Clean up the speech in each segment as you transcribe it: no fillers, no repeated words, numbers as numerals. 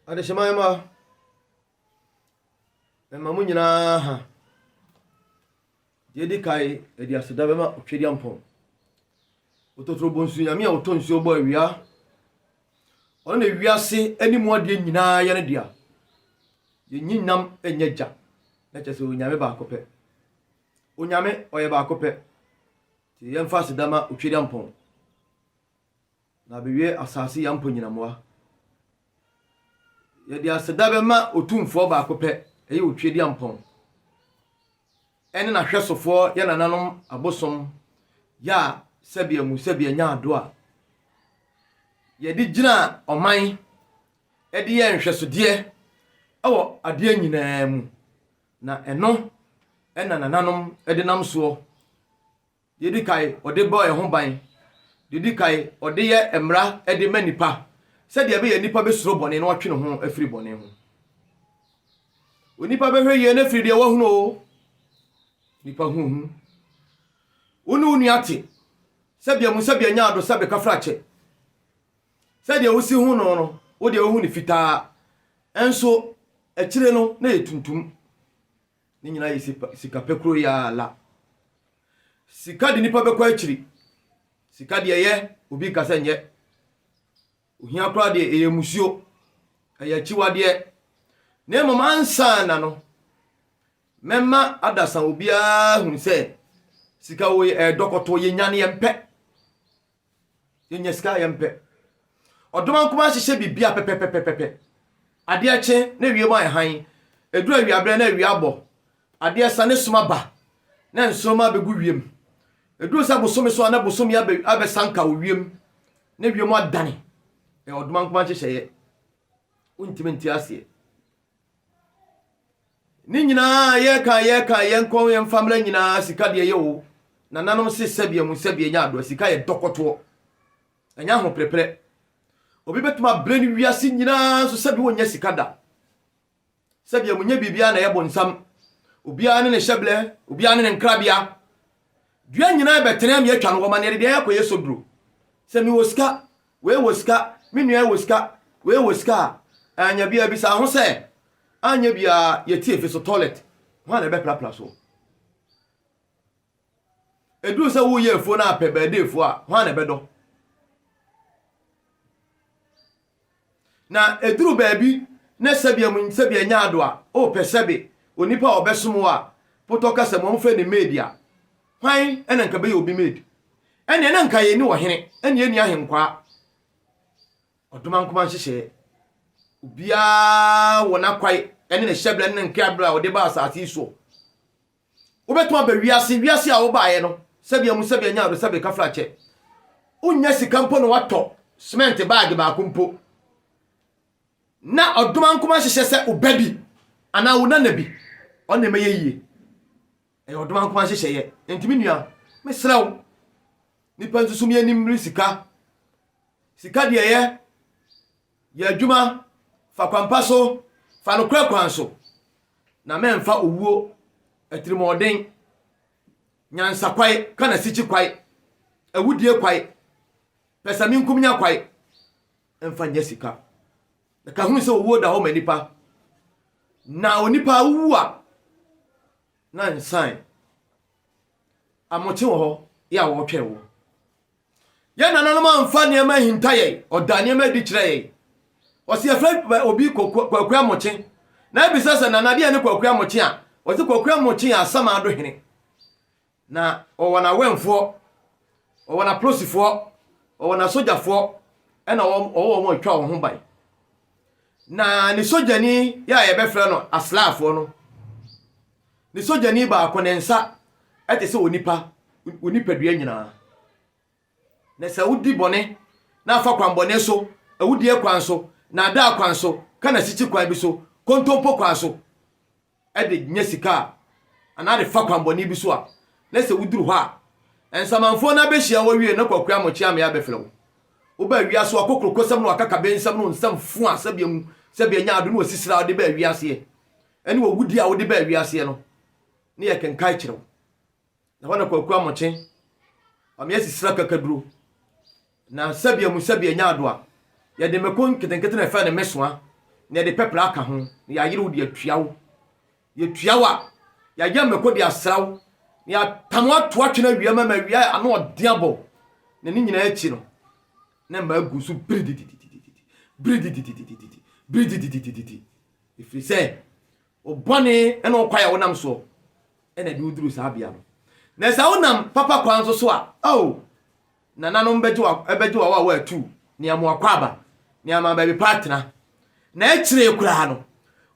Adehyeman mma, mema mo nyinaa ha. Deɛ ɛdi kan, yɛde aseda bɛma Otwedeampɔn. Ototorobonsu Nyame a ɔtɔ nsuo bɔ awia. Ɔno na wiase ne mu adeɛ nyinaa yɛ ne dea. Yɛnyi nam nyɛ gya, na kyerɛ sɛ Onyame baako pɛ. Onyame, ɔyɛ baako pɛ. Nti yɛmfa aseda ma Otwedeampɔn. Na abewie asase yɛ mpo nyinammoa. Yɛde aseda bɛma Otumfoɔ baako pɛ, ɛyɛ Otwedeampɔn, ɛne n'ahwɛsofoɔ yɛ nananom abosom yɛ a sɛbea mu sɛbea nya ado a yɛde gyina ɔman de yɛ nhwɛsodeɛ wɔ adeɛ nyinaa mu, na ɛno na nananom de nam soɔ. Deɛ ɛdi kan, ɔde bɔ yɛn ho ban. Deɛ ɛdi kan, ɔde yɛ mmara de ma nnipa sɛdeɛ ɛbɛyɛ nnipa bɛsuro bɔne na watwe ne ho afiri bɔne ho. Onipa bɛhwɛ yie no afiri deɛ wahunu o. Nipa hu hu. Wo ne wo nua te sɛbea mu sɛbea nya ado sɛbe kafrakyɛ. Sɛdeɛ wosi hu no no, wo deɛ wohu no fitaa. Nso akyire no na yɛ tuntum. Ne nyinaa yɛ sika pɛ kuro yi ara la. Sika de nipa bɛkɔ akyiri. Sika deɛ ɛyɛ, obi nka sɛ nyɛ. Ohia koraa deɛ ɛyɛ musuo, ɛyɛ akyiwadeɛ. Na mmom ansa na no, mɛma adasa obiara hunu sɛ sika wɔ yɛ ɛdɔkɔtɔ yɛnya no yɛmpɛ. Yɛnya sika a yɛmpɛ. Ɔdomankoma ahyehyɛ biribiara pɛpɛpɛpɛpɛ. Adeɛ kye na wiem ayɛ hann. Ɛduru awiaberɛ na awia abɔ. Adeɛ sa ne sum aba na nsoromma abɛgu wiem. Ɛduru sɛ bosome so a na bosome abɛ abɛsanka wɔ wiem na wiem adane. Ɛyɛ ɔdomankoma nhyehyɛeɛ. Wontumi nte aseɛ. Ne nyinaa yɛka yɛka yɛnkɔ yɛmfa mmra nyinaa sika deɛ yɛ o. Nananom se sɛbea mu sɛbea nya adoa sika yɛ dɔkɔtoɔ. Ɛnyɛ ahopreprɛ. Obi bɛtumi abrɛ ne wiase nyinaa nso sɛbi wɔnyɛ sika da. Sɛbea mu nyɛ biribiara na ɛyɛ bonsam. Obiara ne ne hyɛblɛ, obiara ne ne nkrabea. Dua nyinaa bɛtene ama yɛatwa no wɔma no yɛde deɛ akɔyɛ soduro. Sɛ mewɔ sika, wei wɔ sika, me nua wɔ sika, wei wɔ sika a, anya biara bisa ho sɛ, anyɛ biara yɛte efi so toilet, hwan na ɛbɛprapra soɔ? Ɛduru sɛ woyɛ afuo no apɛ bɛɛde afuo a, hwan na ɛbɛdɔ? Na ɛduru baabi na sɛbea mu sɛbea nya ado a, wopɛ sɛbe onipa a ɔbɛsom wo a, potɔ kasa mu wɔmfrɛ no maid a, hwan na nka bɛyɛ obi maid? Ɛnneɛ na nka yɛnni ɔhene, ɛnneɛ yɛnni ahenkwaa. Ɔdomankoma nhyehyɛeɛ. Obiara wɔ n'akwae ne ne hyɛberɛ ne ne nkraberɛ a ɔde ba asase yi soɔ. Wobɛtumi aba wiase, wiase a wobaeɛ no, sɛbea mu sɛbea nya ado sɛbe kafrakyɛ. Wonnya sika mpo na woatɔ cement baage baako mpo. Na ɔdomankoma hyehyɛ sɛ wo ba bi anaa wo nana bi, ɔno na ɛmɛyɛ yie. Ɛyɛ ɔdomankoma nhyehyɛeɛ. Enti me nua, mesrɛ wo, nipa nsusu mi anim mmiri sika. Sika deɛ ɛyɛ, yɛ adwuma, fa kwampa so, fa nokorɛ kwan so. Na mɛmfa owuo, atirimuɔden, nyansakwae, kanasikyi kwae, awudie kwae, pɛsɛmenkominya kwae mfa nyɛ sika. Na ka hunu sɛ owuo da hɔ ma nnipa, na onipa wu a, na nsan amokye wɔ hɔ yɛ a wɔretwɛn wo. Yɛn nananom amfa nneɛma ahinta yɛn, ɔdaa nneɛma adi kyerɛ yɛn. Ɔse yɛfrɛ obi Kwaku Amokye. Na ebisa sɛ nana deɛ ne Kwaku Amokye a, ɔse Kwaku Amokye yɛ Asamado hene. Na ɔwɔ n'awɛnfoɔ, ɔwɔ n'apolisifoɔ, ɔwɔ n'asogyafoɔ, ɛna ɔwɔ wɔn a atwa wɔn ho ban. Na ne sogyani yɛ a yɛbɛfrɛ no asraafoɔ no, ne sogyani baako ne nsa te sɛ onipa, onipadua nyinaa. Na sɛ wodi bɔne na afa kwanbɔne so, awudie kwan so, naadaa kwan so, kanasikyi kwan bi so, kontompo kwan so, de nya sika a, anaa de fa kwanbɔne bi so a, na sɛ woduru hɔ a, nsamanfoɔ no abɛhyia wo awie na Kwaku Amokyee Amee abɛfrɛ wo. Wobaa wiase w'akokrokosɛm ne w'akakabensɛm ne wo nsɛm fo a sɛbea mu sɛbea nya ado ne w'asisire a wode baa wiaseɛ ne w'awudie a wode baa wiaseɛ no ne yɛkenkae kyerɛ wo. Na hɔ na Kwaku Amokye Ame asisire akakaduro na sɛbea mu sɛbea nya ado a yɛde mako nketenkete na ɛfɛ ne mesoa. Na yɛde pɛprɛ aka ho, na yɛayere wo de atua wo. Yɛtua wo a, yɛayɛ mmako de asra wo, na yɛatam wo ato atwene awia ma ma awia a ano ɔden abɔ wo. Na ne nyinaa akyi no, na mmaa gu so biridididididi, biridididididi, biridididididi. Ɛfiri sɛ, wo bɔne ne wo kwan a wonam soɔ na ɛde wo duru saa bea no. Na sɛ wonam papa kwan nso so a, ao, Nananom bɛgye wo bɛgye wo a wɔatu ne ama w'akwaaba ne ama baabi pa atena. Na akyire koraa no,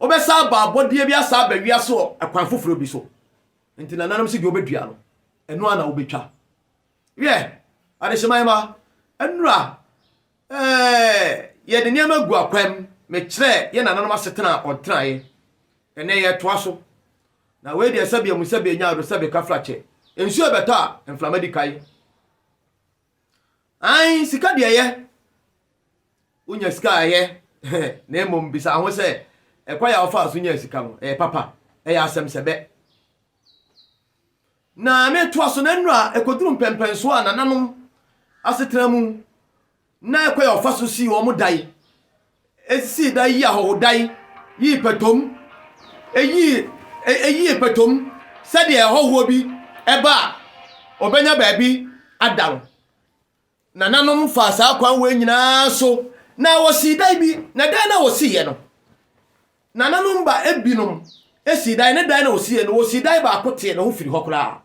wobɛsan aba abɔdeɛ bi asan aba wiase wɔ ɛkwan foforɔ bi so. Nti nananom se deɛ wobɛdua no, ɛno ara na wobɛtwa. Wiɛ, adehyeman mma, nnura, ɛɛ, yɛde nneɛma gu akwam, mekyerɛ yɛn nananom asetena a wɔtenaeɛ. Ɛnnɛ yɛretoa so. Na wei deɛ sɛbi amu sɛbi anya ado sɛbi kafra kyɛ. Nsuo ɛbɛtɔ a mframa di kan. Ae sika deɛ ɛyɛ. Wonya sika a ɛyɛ na mmom bisa ho sɛ ɛkwan a wofaa so nyaa sika no ɛyɛ papa ɛyɛ asɛm sɛ bɛ. Na metoa so na nnura ɛkɔduru mpɛmpɛnsoɔ a nananom asetena mu Na ɛkwan a wɔfa so sii wɔn dan, sisii dan, yii ahɔhodan, yii pɛtɔm, yii yii pɛtɔm sɛdeɛ ɛhɔhoɔ bi ba a ɔbɛnya baabi ada no. Nananom faa saa kwan wei nyinaa so na wɔsii dan bi, na dan no a wɔsiiɛ no, nananom ba ebinom sii dan, ne dan na wɔsiiɛ no, wɔsii dan baako tee ne ho firi hɔ koraa.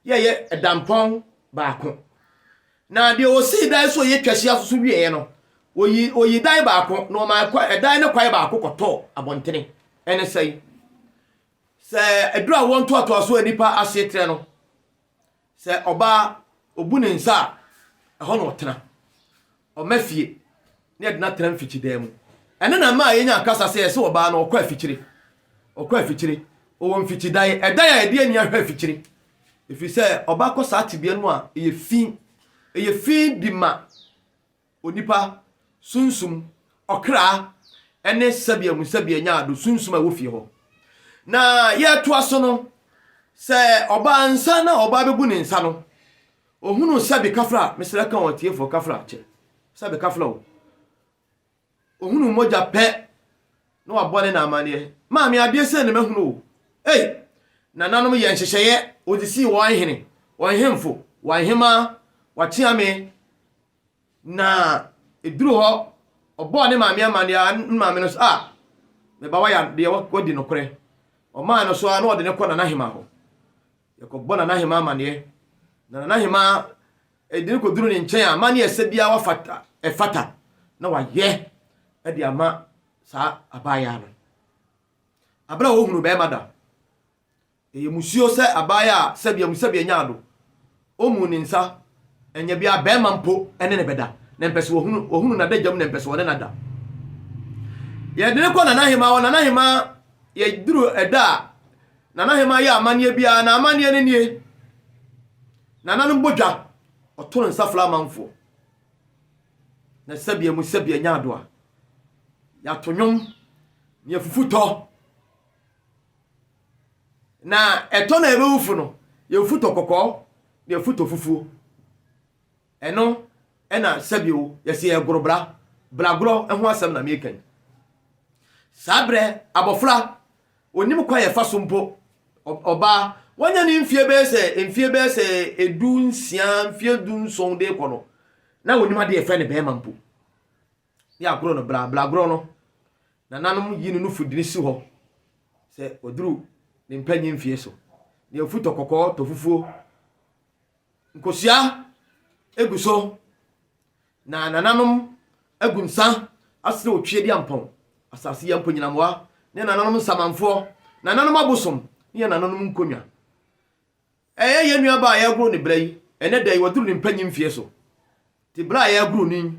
Yɛyɛ ɛdampɔn baako. Na deɛ ɔsii dan so a ɛyɛ twahyia so so wieeɛ no, ɔyi ɔyii dan baako, na ɔmaa ɛkwa ɛdan no kwae baako kɔtɔɔ abɔntene. Ɛne sɛn? Sɛ ɛduru awoɔ ntoatoasoɔ a nnipa ase trɛ no, sɛ ɔbaa ɔbu ne nsa a, ɛhɔ na ɔtena. Ɔma fie na yɛde no atena mfikyidan mu. Ɛno na ɛmaa yɛnya kasa sɛ yɛsɛ ɔbaa no ɔkɔ afikyire. Ɔkɔ afikyire. Ɔwɔ mfikyidan. Ɛdan a yɛde ani ahwɛ afikyire. Ɛfiri sɛ ɔbaa kɔ saa tebea no mu a, ɛyɛ fi. Ɛyɛ fi di ma onipa sunsum, ɔkra, ne sɛbea mu sɛbea nya ado sunsum a ɛwɔ fie hɔ. Na yɛtoa so no, sɛ ɔbaa nsa na ɔbaa bɛbu ne nsa no, Ohunuu sɛbe kafra, mesrɛ ka o atiefoɔ kafra kyɛ, sɛbe kafra o. Ohunuu mogya pɛ na wabɔ ne na amaneɛ. Maame adeɛ sei na mahunu o. Ei! Nananom yɛ nhyehyɛeɛ, wɔde sii wɔn hene, wɔn hemfo, wɔn ahemaa, wɔakyeame. Na ɛduru hɔ, ɔbɔɔ ne maame amaneɛ a, ne maame no so, ah, me ba wayɛ adeɛ, wadi nokorɛ. Ɔmaa no so ara na ɔde no kɔ nana hemaa hɔ. Yɛkɔbɔ Nana Hemaa amaneɛ, na Nana Hemaa de no kɔduru ne nkyɛn a, amanneɛ a ɛsɛ biara wafata, ɛfata na wayɛ de ama saa abaayaa no. Abere a wɔhunu bɛrima da, ɛyɛ musuo sɛ abaayaa a sɛbea mu sɛbea nya ado, ɔmmu ne nsa, ɛnyɛ bia bɛrima mpo ne ne bɛda, na mpɛ sɛ wɔhunu, wɔhunu n'adagya mu na mpɛ sɛ wɔne no ada. Yɛde no kɔ Nana Hemaa hɔ, Nana Hemaa yɛduru ɛda a Nana Hemaa yɛ amanneɛ biara, na amanneɛ no nie. Nananom bɔ dwa, ɔto ne nsa frɛ amanfoɔ. Na sɛbea mu sɛbea nya adoa. Yɛato nnwom, na yɛafufu tɔ. Na ɛtɔ na yɛbɛwufu no, yɛfu tɔ kɔkɔɔ, na yɛfu tɔ fufuo. Ɛno na sɛbio yɛse yɛgoro bra, bragorɔ ho asɛm na meka yi. Saa berɛ abɔfra ɔnim kwan yɛfa so mpo, ɔbaa wanya ne mfie bɛyɛ sɛ mfie bɛyɛ sɛ 16, mfie 17 de kɔ no, na ɔnim adeɛ yɛfrɛ no bɛrima mpo. Ne agorɔ no bra, bragorɔ no, nananom yi ne nufu de no si hɔ sɛ ɔduru ne mpanyin mfie so. Ne afu tɔ kɔkɔɔ, tɔ fufuo, Nkosua gu so, na nananom agu nsa asrɛ Otweaduampɔn, asase yi amponyinammoa, ne nananom nsamanfoɔ, nananom abosom, ne yɛn nananom nkonnwa. Ɛyɛ yɛn nuabaa a yɛregoro ne bra yi, ɛnnɛ da yi waduru ne mpanyin mfeɛ so. Te berɛ a yɛregoro no yi,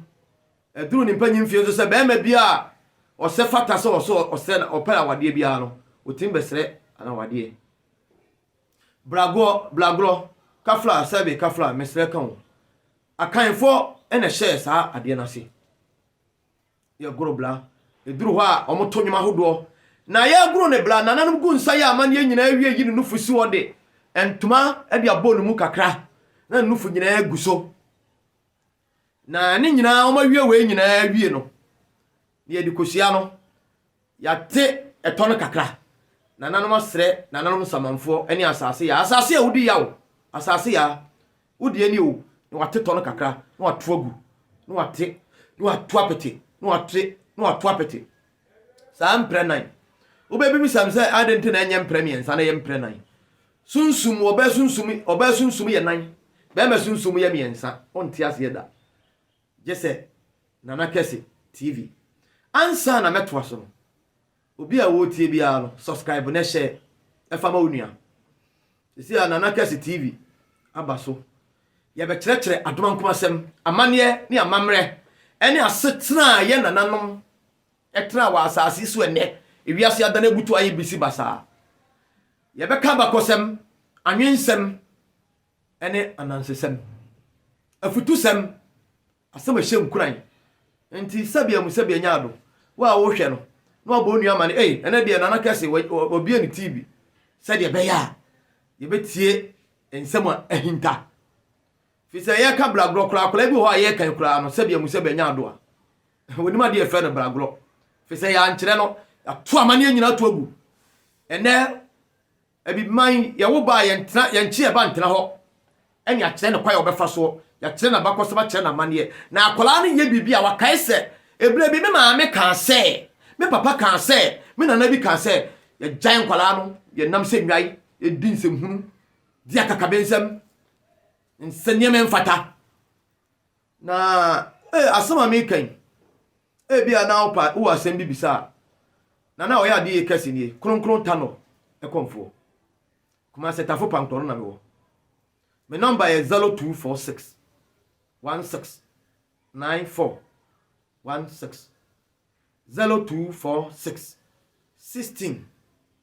aduru ne mpanyin mfeɛ so sɛ barima bi a ɔsɛ fata sɛ ɔsɛ ɔsɛ na ɔpɛ awadeɛ biara no, ɔtumi bɛsrɛ anawadeɛ. Bragorɔ, blagorɔ, kafra, sɛbe, kafra, mesrɛ ka o. Akanfoɔ na ɛhyɛɛ saa adeɛ no ase. Yɛgoro bla. Ɛduru hɔ a, wɔto nnwom ahodoɔ. Na yɛgoro ne bla, nananom gu nsa yɛ amanneɛ nyinaa wie yi ne nufu si hɔ de ntoma de abɔ ne mu kakra na ne nufu nyinaa gu so. Na ne nyinaa wɔawie wei nyinaa wie no, na yɛde kosua no. Yɛate ɛtɔ no kakra. Nananom asrɛ nananom nsamanfoɔ ne asase yaa. Asase a wodi yaw, asase yaa, wo deɛ ni o. Na wate tɔ no kakra, na wato agu, na wate, na wato apete, na wate, na wato apete. Saa mprɛ nan. Wobɛbisa me sɛ adɛn nti na ɛnyɛ mprɛ mmiɛnsa na ɛyɛ mprɛ nan. Sunsum, ɔbaa sunsum, ɔbaa sunsum yɛ nan, bɛrima sunsum yɛ mmiɛnsa. Wonte aseɛ da. Gye sɛ Nana Kɛse TV. Ansa na mɛtoa so no, obi a ɔretie biara no, subscribe na hyɛ ɛfa ma wo nua. Sisi a Nana Kɛse TV aba so. Yɛbɛkyerɛkyerɛ adomankomasɛm, amanneɛ ne amammerɛ ne asetena a yɛn nananom tena wɔ asase so ɛnnɛ, ewiase adan abutu ayɛ bisi basaa. Yɛbɛka abakɔsɛm, anwensɛm ne anansesɛm, afutusɛm, asɛm a ɛhyɛ nkuran. Nti sɛbea mu sɛbea nya ado. Wo a wohwɛ no, na wabɔ wo nua amane, ei, ɛnɛ deɛ Nana Kɛse, wabue ne TV sɛdeɛ ɛbɛyɛ a yɛbɛtie nsɛm a ahinta. Firi sɛ yɛka bragorɔ koraa, akwadaa bi wɔ hɔ a yɛka yi koraa no, sɛbea mu sɛbea nya ado a, wɔnim adeɛ yɛfrɛ no bragorɔ. Firi sɛ yɛankyerɛ no, yɛato amanneɛ nyinaa to agu. Ɛnɛ Abibiman, yɛwo ba a, yɛntena, yɛnkye yɛn ba ntena hɔ ne akyerɛ no kwan a ɔbɛfa soɔ, yɛakyerɛ no abakɔsɛm, akyerɛ no amanneɛ. Na akwadaa no yɛ biribi a, wakae sɛ, ɛberɛ bi me maame kaa sɛ, me papa kaa sɛ, me nana bi kaa sɛ. Yɛgyae nkwadaa no, yɛnam sɛ nnwan, yɛdi nsɛmhunu, di akakabensɛm, nsɛ nneɛma mfata. Na eh, asɛm a meka yi, ebia na wopa wowɔ asɛm bi bisa a, na na ɔyɛ adeɛ yɛ kɛse nie, kronkron tanɔ ɛkɔmfoɔ. Kumase Tafo Pankɔrɔ na mewɔ. Me nɔmba yɛ 0246 16 94 16. 0246 16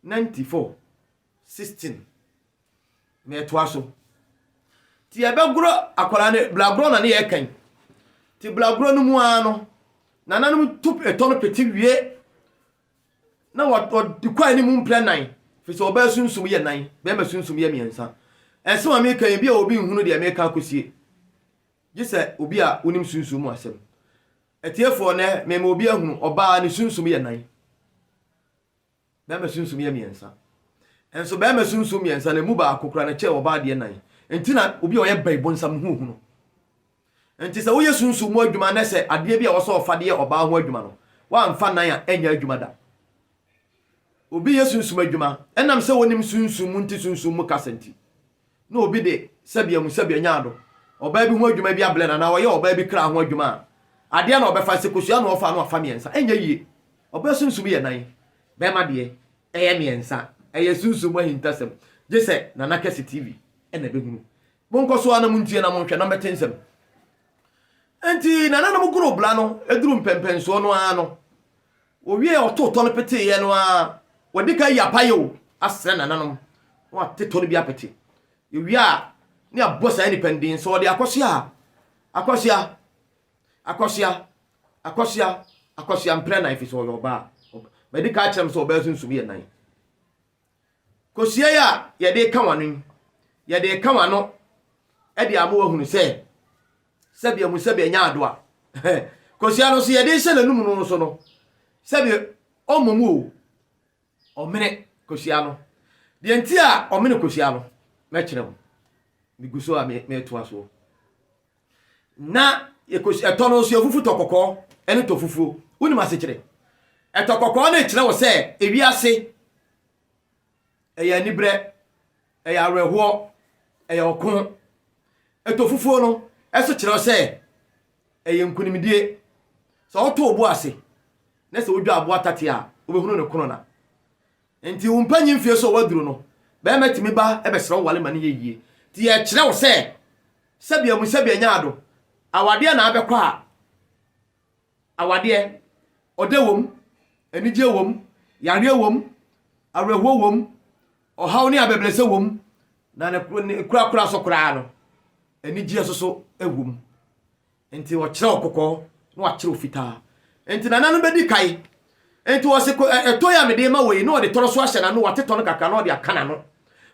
94 16. Na ɛtoa so. Nti yɛbɛgorɔ akwadaa no, blagorɔ na ne yɛka yi. Nti blagorɔ no mu ara no, nananom to ɛtɔ no pete wie na wɔde kɔ anim mprɛ nan, firi sɛ ɔbaa sunsum yɛ nan, bɛrima sunsum yɛ mmiɛnsa. Ɛnsɛm a meka yi, bi a obi nhunu deɛ meka akɔsie, gye sɛ obi a wonim sunsum mu asɛm. Atiefoɔ, nɛ mema obi ahunu, ɔbaa ne sunsum yɛ nan. Bɛrima sunsum yɛ mmiɛnsa. Nso bɛrima sunsum mmiɛnsa no, emu baako koraa no kyɛɛ ɔbaa deɛ nan. Nti na obi a ɔyɛ bɛyi bonsam no ho hu no. Nti sɛ woyɛ sunsum mu adwuma na sɛ adeɛ bi a wɔsɛ ɔfa de yɛ ɔbaa ho adwuma no, woamfa nan a ɛnyɛ adwuma da. Obi yɛ sunsum adwuma, ɛnam sɛ wɔnim sunsum mu nti sunsum mu kasa nti, na obi de sɛbea mu sɛbea nya ado ɔbaa bi ho adwuma bi ablɛ no anaa ɔyɛ ɔbaa bi kra ho adwuma a, adeɛ na ɔbɛfa, sɛ kosua na ɔfa na wafa mmiɛnsa, ɛnyɛ yie. Ɔbaa sunsum yɛ nan, bɛrima deɛ ɛyɛ mmiɛnsa. Ɛyɛ sunsum mu ahintasɛm. Gye sɛ Nana Kɛse TV na ɛbɛhunu. Monkɔ so ara na montie na monhwɛ na mobɛte nsɛm. Enti nananom goro bra no duru mpɛnpɛnsoɔ no ara no, Wɔwiee a wɔtoo tɔ no peteeɛ no ara, wɔde ka yi apaeɛ o, asrɛ nananom na wɔate tɔ no bi apete. Yɛwie a, ne abɔ saa nipa no din sɛ ɔde akɔsoa a, akɔsoa, akɔsoa, akɔsoa, akɔsoa mprɛ nan fi sɛ ɔyɛ ɔbaa. Madi ka akyerɛ m sɛ ɔbaa sunsum yɛ nan. Kosua yi a yɛde reka w'ano yi, yɛde reka w'ano de ama wahunu sɛ sɛbea mu sɛbea nya adoa. Kosua no nso yɛde rehyɛ n'anum no nso no, sɛbea ɔmmɔ mu o, ɔmene kosua no. Deɛ nti a ɔmene kosua no, mɛkyerɛ mo. Megu so a metoa soɔ. Na ɛtɔ no nso yɛfufu tɔ kɔkɔɔ ne tɔ fufuo. Wonim asekyerɛ? Ɛtɔ kɔkɔɔ no kyerɛ wo sɛ ewiase ɛyɛ anibrɛ, ɛyɛ awerɛhoɔ, ɛyɛ ɔko. Ɛtɔ fufuo no ɛso kyerɛ wo sɛ ɛyɛ nkunimdie. Sɛ woto wo bo ase na sɛ wodwa aboa tate a, wobɛhunu ne korona. Nti wo mpanyin mfie so a woaduru no, barima tumi ba bɛsrɛ wo ware ma no yɛ yie. Nti yɛkyerɛ wo sɛ, sɛbea mu sɛbea nya ado, awadeɛ na abɛkɔ a, awadeɛ, ɔdɛ wom, anigyeɛ wom, yareɛ wom, awerɛhoɔ wom, ɔhaw ne abɛbrɛsɛ wom, na ne korakora so koraa no, anigyeɛ nso so wom. Nti ɔkyerɛw kɔkɔɔ na wakyerɛw fitaa. Nti nana no bɛdi kae. Nti ɔse ko ɛ ɛtɔ yi a mede ma wei na ɔde tɔrɔ so ahyɛ n'ano, wate tɔ no kakra na ɔde aka n'ano.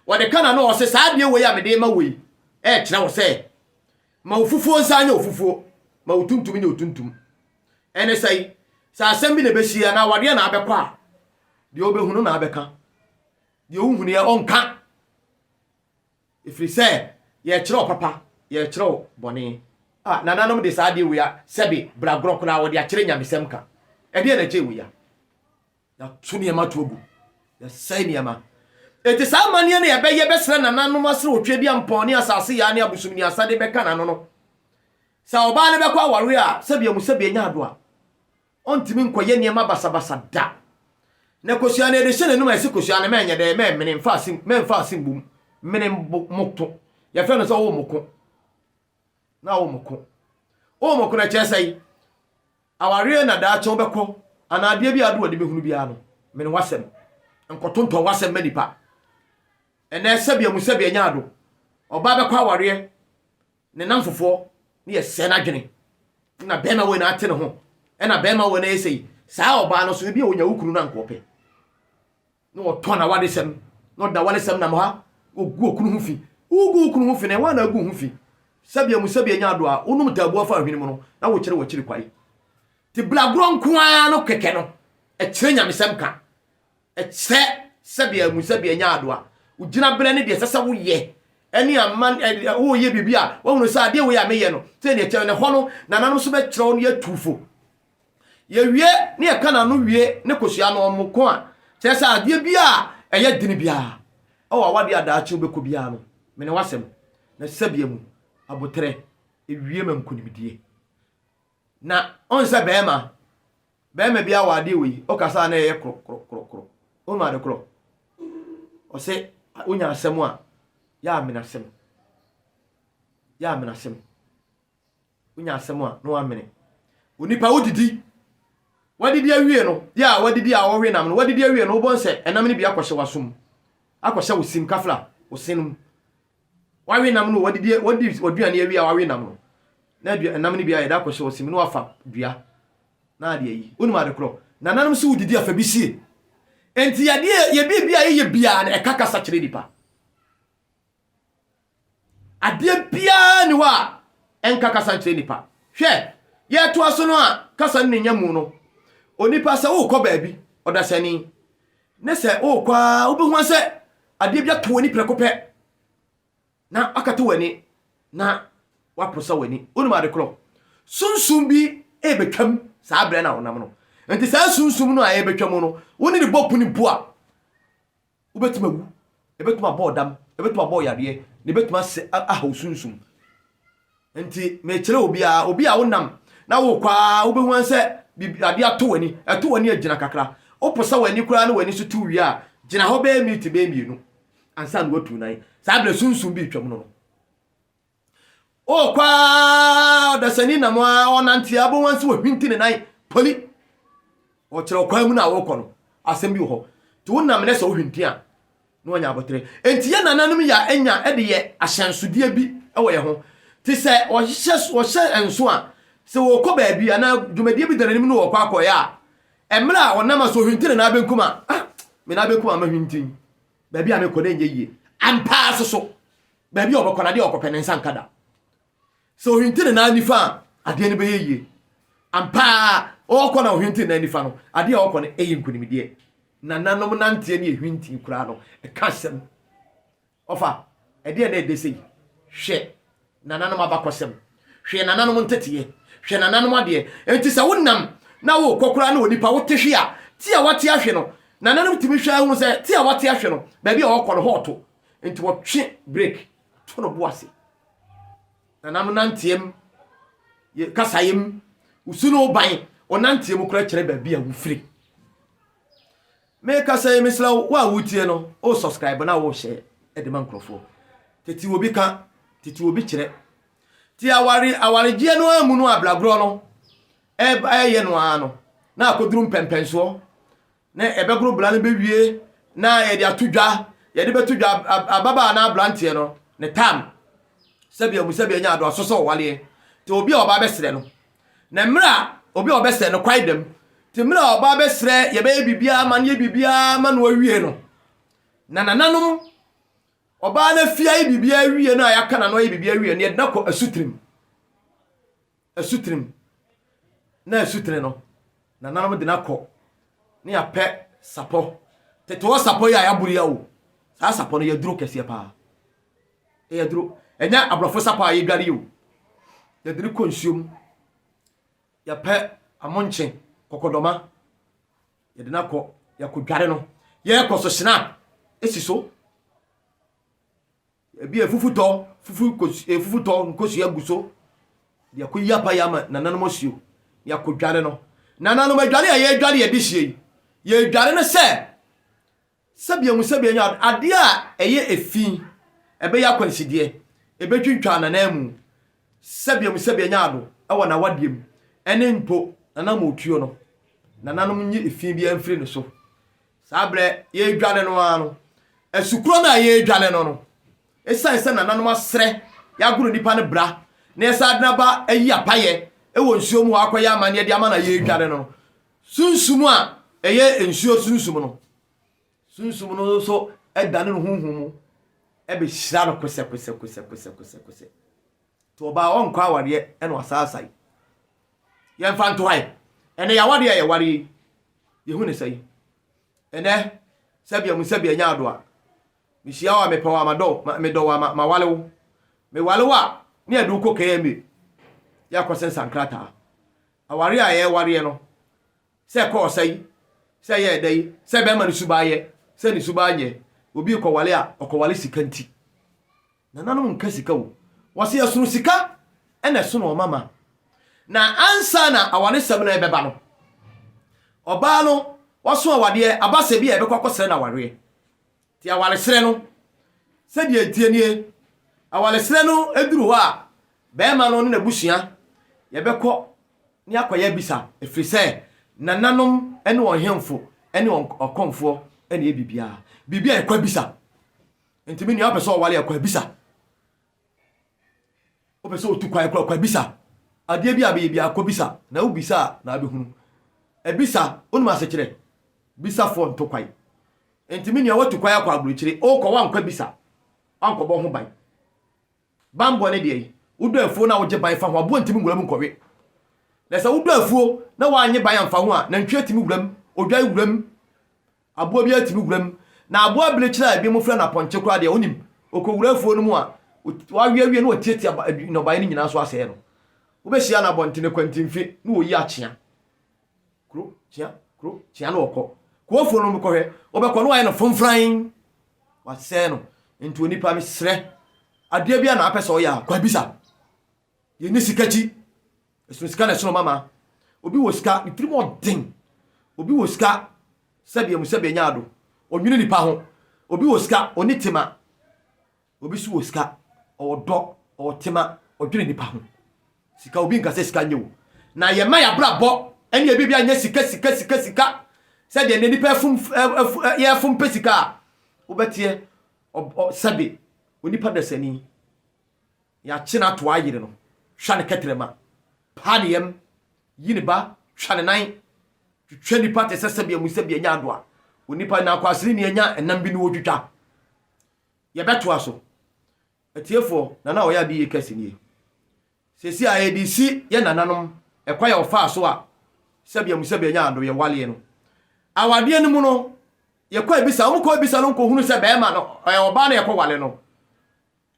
Ɔde ka n'ano a ɔse saa adeɛ wei a mede ma wei ɛɛkyerɛ wo sɛ ma wo fufuo nsa nyɛ wo fufuo, ma wo tuntum nyɛ wo tuntum. Ɛne sɛe, sɛ asɛm bi na ɛbɛsi anaa awadeɛ na abɛkɔ a, Deɛ ɔbɛhunu na abɛka. Deɛ ɔnhunuiɛ ɔnka. Ɛfiri sɛ yɛrekyerɛ wo papa, yɛrekyerɛ wo bɔne. Ah, nananom de saa adeɛ wei a, sɛbe, bragorɔ koraa wɔde akyerɛ nyamesɛm ka. Ɛdeɛn na ɛkyɛn wei a? Yɛato nneɛma to agu. Yɛsɛe nneɛma. Enti saa amanneɛ no yɛbɛyɛ bɛsrɛ nananom asrɛ Otweaduampɔn ne asase yaa ne abosomniasa de bɛka n'ano no. Sɛ ɔbaa no bɛkɔ awareɛ a, sɛbe amu sɛbe anya adoa. Ɔntumi nkɔyɛ nneɛma basabasa da. Na kosua no yɛde hyɛ n'anum a yɛse kosua no mɛnyɛ dɛ, mɛmene, mfa ase, mɛmfa ase mbom, mene mbo, moto. Yɛfrɛ no sɛ wo moko. Na wo moko. Wo moko no ɛkyerɛ sɛn? Awareɛ na daakye wobɛkɔ anaa adeɛ bi a wode w'ani bɛhunu biara no, mene w'asɛm. Nkɔtontɔn w'asɛm ma nipa. Ɛnɛ sɛbea mu sɛbea nya ado. Ɔbaa bɛkɔ awareɛ ne nnamfofoɔ ne yɛsɛe n'adwene na bɛrima wei na ate ne ho ɛna bɛrima wei na ɛyɛ sei saa ɔbaa no so ebi a ɔnya wo kunu no anka ɔpɛ na ɔtɔn awadesɛm na ɔda awadesɛm nam ha ɔgu okunu ho fi wogu wo kunu ho fi na ɛwɔ na agu ho fi sɛbea mu sɛbea nya ado a wonom taabu afa ahwene mu no na wokyerɛ w'akyiri kwae te blagorɔ nko ara no kɛkɛ no ɛkyerɛ nyamesɛm ka Ɛkyerɛ sɛdeɛ amu sɛdeɛ ɛnyɛ adoa. Wo gyinaberɛ ne deɛ ɛsɛ sɛ woyɛ ɛne aman ɛ woyɛ biribi a woahunu sɛ adeɛ wei a meyɛ no sɛ deɛ ɛkyɛ no hɔ no nananom nso bɛkyerɛ wo no yɛtu fo. Yɛwie ne yɛka n'ano wie ne kosua no ɔmo ko a kyerɛ sɛ adeɛ bi a ɛyɛ dene biara ɛwɔ awadeɛ a daakye wobɛkɔ biara no mene w'asɛm na sɛbea mu aboterɛ ɛwie ma nkunimdie. Na ɔn sɛ bɛɛma, bɛɛma bi awɔ adeɛ wei, ɔkasa a na ɛyɛ koro koro koro koro. Wonim ade korɔ? Ɔse wonya asɛm a, yɛ amene asɛm. Yɛ amene asɛm. Wonya asɛm a, na wamene. Onipa wodidi, wadidi awie no, yɛ a wadidi a ɔwe nam no, wadidi awie no, wobɔn sɛ ɛnam no bi akɔhyɛ w'asom, akɔhyɛ wo sim kafla, wo se no mu. Wawe nam no, wadidi, wadi w'aduane awie a wawe nam no, na adua, nam no bi ayɛ dɛ akɔhyɛ wɔ sim na wafa dua na ade ayi. Wonim ade korɔ? Nananom se wodidi a fa bi sie. Enti yadeɛ, yɛ biribi a yɛyɛ biara no, ɛka kasa kyerɛ nipa. Adeɛ biara ni hɔ a ɛnka kasa nkyerɛ nipa. Hwɛ, yɛtoa so no a kasa no ne nya mu no, onipa sɛ wokɔ baabi, ɔdasani, ne sɛ worekɔ ara wobɛhu sɛ adeɛ bi ato w'ani prɛko pɛ na akata w'ani na waposa w'ani. Wonim ade korɔ? Sunsum bi ɛrebɛtwam saa berɛ no a wonam no. Nti saa sunsum no a ɛrebɛtwam no, wo ne ne bɔ puni mpo a, wobɛtumi awu, ɛbɛtumi abɔ ɔdam, ɛbɛtumi abɔ yareɛ, na ɛbɛtumi asɛ ahaw sunsum. Nti mekyerɛ obiara, obi a wonam na wokɔ ara wobɛhu ara sɛ biribi adeɛ atɔ w'ani, ɛtɔ w'ani a gyina kakra. Woposa w'ani koraa na w'ani so tew wie a, gyina hɔ bɛyɛ miniti bɛyɛ mmienu ansa na woatu nan. Saa berɛ sunsum bi retwam no no. Wokɔ ara ɔdasani nam ara ɔnante ara wobɛhu ara sɛ wahwinti ne nan poli. Ɔkyerɛ ɔkwan mu no a wokɔ no, asɛm bi wɔ hɔ. Nti wonam na sɛ wohwinti a, na wanya aboterɛ. Enti yɛn nananom yɛ anya de yɛ ahyɛnsodeɛ bi wɔ yɛn ho. Te sɛ wɔhyɛ wɔhyɛ nso a, sɛ wɔrekɔ baabi anaa dwumadie bi da n'anim na wɔrekɔ akɔyɛ a, mmerɛ a ɔnam a sɛ ɔhwinti ne nan benkum a, ah, me nan benkum a mahwinti, baabi a mekɔ no ɛnyɛ yie. Ampa ara nso so, baabi a ɔbɛkɔ no, adeɛ a ɔkɔpɛ ne nsa nka da. Sɛ ɔhwinti ne nan nifa a, adeɛ no bɛyɛ yie. Ampa ara, ɔrekɔ na ɔhwinti ne nan nifa no, adeɛ a ɔrekɔ no ɛyɛ nkunimdie. Nananom nanteɛ ne ɛhwinti koraa no, ɛka asɛm. Ɔfa, ɛdeɛ na ɛdɛ sei. Hwɛ nananom abakɔsɛm. Hwɛ nananom nteteɛ. Hwɛ nananom adeɛ. Enti sɛ wonam na worekɔ koraa na onipa wote hwe a, te a wate ahwe no, nananom tumi hwɛ ahunu sɛ te a wate ahwe no, baabi a ɔrekɔ no hɔ ɔto. Enti wɔtwe break to no bo ase. Nananom nanteɛ mu, yɛ kasaeɛ mu, wo su ne wo ban, wo nanteɛ mu koraa kyerɛ baabi a wofiri. Mekasa yi mesrɛ wo, wo a wotie no, wo subscribe na wo share de ma nkurɔfoɔ. Tete obi ka, tete obi kyerɛ. Ti aware awaregyeɛ no ara mu no abragorɔ no ɛyɛ no ara no na akɔduru mpɛmpɛnsoɔ na ɛbɛgoro bra no bɛwie na yɛde ato dwa, yɛde bɛto dwa ababaa anaa aberanteɛ no ne tam sɛbea mu sɛbea nya adoaso sɛ ɔwaleɛ nti obi a ɔba bɛsrɛ no na mmerɛ a obi a ɔbɛsrɛ no kwae dam nti mmerɛ a ɔba bɛsrɛ yɛbɛyɛ biribiara ma no yɛ biribiara ma no awie no na nananom ɔbaa no afie ayɛ biribiara awie no a yɛaka n'ano ayɛ biribiara awie no yɛde no akɔ asutirim asutirim na asutire no nananom de no akɔ ne apɛ. Sapɔ. Tete hɔ sapɔ yi a yɛaboro yi a o, saa sapɔ no yɛ duro kɛseɛ paa. Ɛyɛ duro. Ɛnyɛ aborɔfo sapɔ a yɛdware yi o. Yɛde no kɔ nsuo mu. Yɛpɛ amonkye, kɔkɔdɔma. Yɛde no akɔ, yɛkɔdware no. Yɛkɔ so snap esi so. Ebi efufutɔ, fufu kos efufutɔ nkosua gu so. De akɔyi apaeɛ ama nananom asuo. De akɔdware no. Nananom adware a yɛredware yɛde hyia yi, yɛredware no sɛ sɛbea mu sɛbea nya adeɛ a ɛyɛ efi, ɛbɛyɛ akwansideɛ, ɛbɛtwintwa anananmu, sɛbea mu sɛbea nya ado wɔ n'awadeɛ mu, ɛne mpo nanamɔtuo no. Nananom nyi efi biara mfiri ne so. Saa berɛ yɛredwane no ara no, asukorɔ no a yɛredwane no no, ɛsiane sɛ nananom asrɛ yɛagoro nipa no bra na yɛsan de no aba ayi apayɛ wɔ nsuo mu hɔ akɔyɛ amanneɛ de ama no a yɛredwane no no, sunsum a ɛyɛ nsuo sunsum no, sunsum no nso dane no honhom mu bɛhyira no kosɛkosɛkosɛkosɛkosɛ. Nti ɔbaa ɔnkɔ awareɛ ɛna ɔsaasae. Yɛmfa nto ha ɛ. Ɛnɛ yɛawadeɛ a yɛware yi, yɛhu ne sɛn? Ɛnɛ sɛbea mu sɛbea nya ado a, mehyia wo a mepɛ wo a madɔ wo, medɔ wo a mawale wo. Mewale wo a, ne yɛde wo kɔ KMA, yɛakɔsensan krataa. Awareɛ a yɛwareɛ no, sɛ ɛkɔɔ sɛn, sɛ ɛyɛɛ dɛn, sɛ bɛrima no suban yɛ, sɛ ne suban nyɛ, obi rekɔwale a, ɔkɔwale sika nti. Nananom nka sika o. Wɔse ɛsono sika ɛna ɛsono ɔmama. Na ansa na awaresɛm no ɛbɛba no, ɔbaa no waso awadeɛ aba sɛ bi a ɛbɛkɔ akɔsrɛ no awareɛ. Nti awaresrɛ no, sɛdeɛ ɛteɛ nie, awaresrɛ no duru hɔ a, bɛrima no ne n'abusua yɛbɛkɔ ne akɔyɛ abisa ɛfiri sɛ nananom ne wɔn hemfo ne wɔn ɔkɔmfoɔ na ɛyɛ biribiara. Biribi a yɛkɔ abisa. Nti me nua wopɛ sɛ ɔware a kɔ abisa. Wopɛ sɛ otu kwan kora kɔ abisa. Adeɛ bi a bɛyɛ biara kɔ bisa na wobisa a na abɛhunu. Abisa wonim asekyerɛ? Bisafoɔ nto kwan. Nti me nua woatu kwan akɔ aburokyire wokɔ woankɔ abisa woankɔbɔ ho ban. Banbɔ ne deɛ wodɔ afuo na wogye ban fa ho aboa ntumi nwura mu nkɔwe. Na sɛ wodɔ afuo na woanye ban amfa ho a nantwie atumi wura mu, odwan wura mu. Aboa biara tumi wura mu. Na aboa birekyire a ebinom frɛ no apɔnkye koraa deɛ, wonim, ɔkɔwura afuo no mu a, wawe awie na watiatia nnɔbaeɛ no nyinaa so asɛe no. Wobɛhyia no abɔntene kwantimfi na wɔyi akyea. Kuro, kyea, kuro, kyea na ɔkɔ. Kɔ afuo no mu kɔhwɛ. Wobɛkɔ na wayɛ no fomfran. Wasɛe no. Nti onipa mesrɛ, adeɛ biara na apɛ sɛ ɔyɛ a, kɔ abisa. Yɛnni sika akyi. Ɛsono sika na ɛsono mama. Obi wɔ sika, ne tirim ɔden. Obi wɔ sika, sɛdeɛ mu sɛdeɛ nya ado. Ɔnwene nipa ho. Obi wɔ sika, ɔni tema. Obi nso wɔ sika, ɔwɔ dɔ, ɔwɔ tema, ɔdwene nipa ho. Sika, obi nka sɛ sika nyɛ o. Na yɛma yɛabrabɔ ɛne ebi bi anyɛ sika sika sika sika. Sɛdeɛ nnɛ nipa ɛfom yɛfom pɛ sika a, wobɛteɛ sɛbe onipa dasani. Yɛakye no ato ayere no, twa ne kɛtrɛma, pa ne yam, yi ne ba, twa ne nan, twitwa nipa te sɛ sɛbea mu sɛbea nya adoa. Onipa na akwasereni anya ɛnam bi no wɔtwitwa. Yɛbɛtoa so. Atiefoɔ, Nana a ɔyɛ ade yie kɛse nie. Seesei a yɛde resi yɛn nananom ɛkwan a wɔfaa so a sɛbea mu sɛbea nya ado yɛwaleɛ no. Awadeɛ no mu no, yɛkɔ abisa, wɔn kɔ abisa no nkɔhunu sɛ bɛrima no, ɛyɛ ɔbaa na yɛkɔwale no.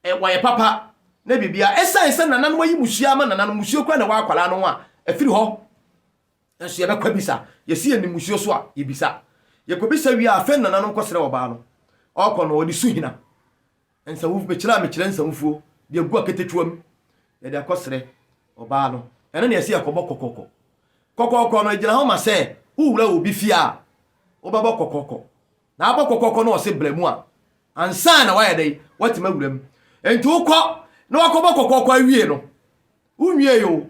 Wɔyɛ papa na biribiara. Esiane sɛ nananom ayi mmusua ama nananom, mmusuo koraa na ɛwɔ akwadaa no ho a, ɛfiri hɔ. Nanso yɛbɛkɔ abisa. Yɛsi yɛn mmusuo so a, yɛbisa. Yɛkɔbisa wie a, afei nananom kɔsrɛ ɔbaa no. Ɔrekɔ no, ɔde suhina, nsawu, mekyerɛ a mekyerɛ nsawufuo, de agu aketekewa mu, yɛde akɔsrɛ ɔbaa no. Ɛno na yɛsi yɛkɔbɔ kɔkɔkɔ. Kɔkɔkɔ no, ɛgyina hɔ ma sɛ wowura obi fie a, wobɛbɔ kɔkɔkɔ. Na abɔ kɔkɔkɔ na ɔse bra mu a, ansa na wayɛ dɛn? Watumi awura mu. Enti wokɔ na wakɔbɔ kɔkɔkɔ awie no, wonwiei o.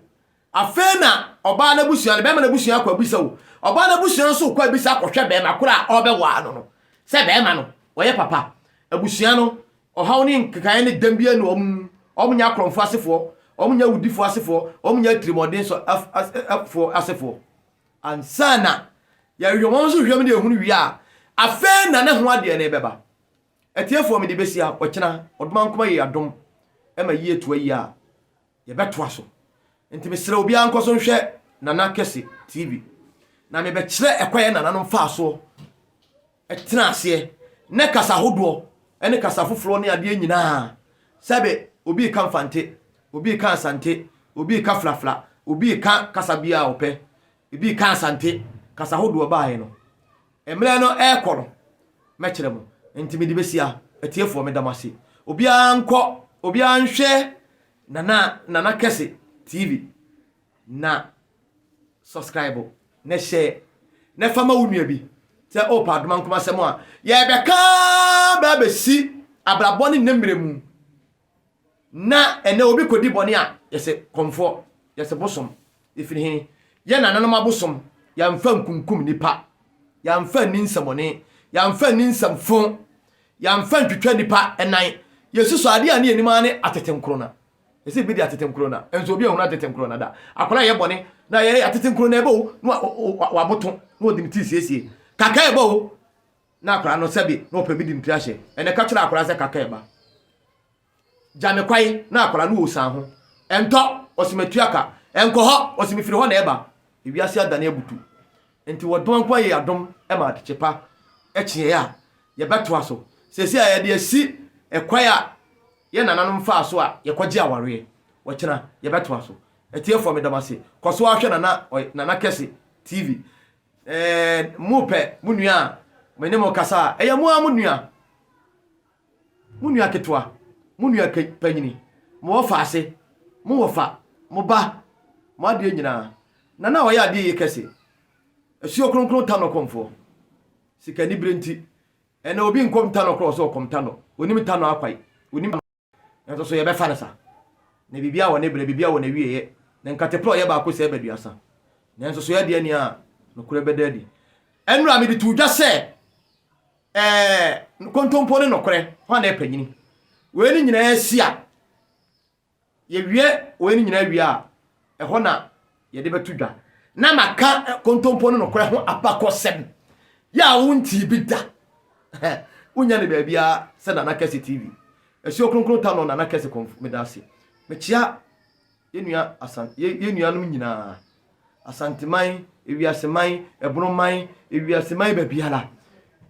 Afei na ɔbaa no abusua no, bɛrima no abusua akɔ abisa o. Ɔbaa no abusua nso kɔ abisa akɔhwɛ bɛrima koro a ɔrebɛwaa no no, sɛ bɛrima no, ɔyɛ papa. Abusua no, ɔhaw ne nkekaeɛ ne dɛm biara nni wɔn mu. Wɔnyɛ akorɔmfoɔ asefoɔ, wɔnyɛ awudifoɔ asefoɔ, wɔnyɛ atirimuɔdenfoɔ asefoɔ. Ansa na yɛhwehwɛ wɔn nso hwehwɛ mu de ehunu wie a, afei na ne ho adeɛ no rebɛba. Atiefoɔ mede bɛsi ha, ɔkyena Ɔdomankoma yɛ adom ma yie toa yie a, yɛbɛtoa so. Nti mesrɛ obiara nkɔ so nhwɛ Nana Kɛse TV na mebɛkyerɛ ɛkwan a nananom faa soɔ. tena aseɛ na kasa hodoɔ ne kasa foforɔ ne adeɛ nyinaa sɛbe obi reka Mfante, obi reka Asante, obi reka Frafra, obi reka kasa biara a ɔpɛ, ebi reka Asante, kasa hodoɔ baeɛ no. Mmerɛ no rekɔ no, mɛkyerɛ mo. Nti mede bɛsia. Atiefoɔ, meda mo ase. Obiara nkɔ, obiara nhwɛ Nana, Nana Kɛse TV na subscribe na share na fa ma wo nua bi sɛ ɔrepɛ adoma nkomasɛm a yɛbɛka bɛ abɛsi abrabɔ ne nnɛ mmerɛ mu na ɛnɛ obi kɔdi bɔne a yɛsɛ kɔmfoɔ yɛsɛ bosom ɛfiri he yɛ nananom abosom yɛmfa nkunkum nipa yɛmfa nni nsɛmɔne yɛmfa nni nsɛmfo yɛmfa ntwitwa nipa ɛnan yɛsusu adeɛ a ne yɛnim ara ne atete nkorona Ɛsɛ bi de atete nkorona. Nso obi ahunu atete nkorona da. Akwadaa yɛ bɔne na yɛ atete nkorona ɛbɔ o na waboto na ɔde ne ti siesie. Kaka ɛbɔ o na akwadaa no sɛbi na ɔpɛ bi de ne tiri ahyɛ. Ɛnɛ ka kyerɛ akwadaa sɛ kaka ɛba. Gya me kwae na akwadaa no ɔsan ho. Ɛntɔ ɔsi matua ka. Ɛnkɔ hɔ ɔsi mefiri hɔ na ɛba. Ewiase adane abutu. Nti wɔdom nko ayɛ adom ma adekye pa kyeɛ a yɛbɛtoa so. Seesei a yɛde asi ɛkwan a yɛn nananom faa so a yɛkɔgye awareɛ. Ɔkyena yɛbɛtoa so. Atiefoɔ meda mo ase. Kɔ so ara hwɛ Nana Nana Kɛse TV. Ɛɛ mo pɛ mo nua a me ne mo kasa a ɛyɛ mo ara mo nua. Mo nua ketewa, mo nua panyini, mo wɔfa ase, mo wɔfa, mo ba, mo adeɛ nyinaa. Nana a ɔyɛ adeɛ yie kɛse. Asuo kronkron Tanɔ kɔmfoɔ. Sikanibere nti Ɛnɛ obi nkɔm tanɔ korɔ ɔsɛ ɔkɔm tanɔ. Onim tanɔ akwae. Onim tanɔ. Nanso so yɛbɛfa no sa? Na biribiara wɔ ne berɛ, biribiara wɔ n'awieɛ. Na nkate porɔ yɛ baako sɛɛ baduasa. Nanso so yɛde ani a nokorɛ bɛda adi? Ɛnora mede too dwa sɛ ɛɛ kontompo ne nokorɛ, hwan na ɛpanyini? Wei ne nyinaa si a, Yɛwie wei no nyinaa wie a, ɛhɔ na yɛde bɛto dwa na maka kontompo no nokorɛ ho abakɔsɛm yɛ a wontii bi da. Wonya ne baabiara sɛ Nana Kɛse TV. Asuo Kronkron Tanɔ Nana Kɛse Kɔmfo, meda ase. Mekyea yɛn nua Asan yɛn nuanom nyinaa. Asanteman, Ewiaseman, Ɛbonoman, Ewiaseman baabiara.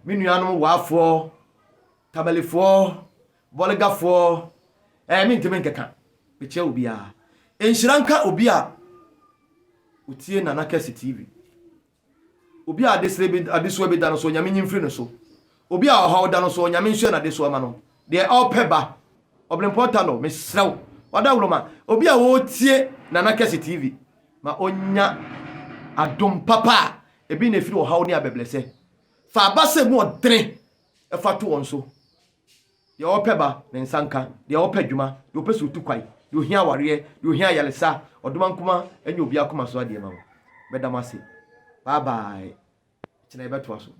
Me nuanom Waafoɔ, Tamalefoɔ, Bɔlegafoɔ, ɛɛ mentumi nkeka, mekyia obiara. Nhyira nka obi a otie Nana Kɛse TV. Obi a adesrɛ bi adesoa bi da no so, Onyame nyi mfiri no so. Obi a ɔhaw da no so, Onyame nsoɛ n'adesoa ma no. Deɛ ɔpɛ ba, Ɔbrempɔn Tano, mesrɛ wo, wadawuroma, obi a ɔretie Nana Kɛse TV, ma ɔnya adom papa a ebi na ɛfiri ɔhaw ne abɛbrɛsɛ. Fa abasa mu ɔdene fa to wɔn so. Deɛ ɔpɛ ba, ne nsa nka, deɛ ɔpɛ adwuma, deɛ ɔpɛ sɛ ɔtu kwan, deɛ ɔhia awareɛ, deɛ ɔhia ayaresa, ɔdomankoma nyɛ obiara akoma so adeɛ ma wo. Mɛda mo ase. Bye bye. Kyena yɛbɛtoa so.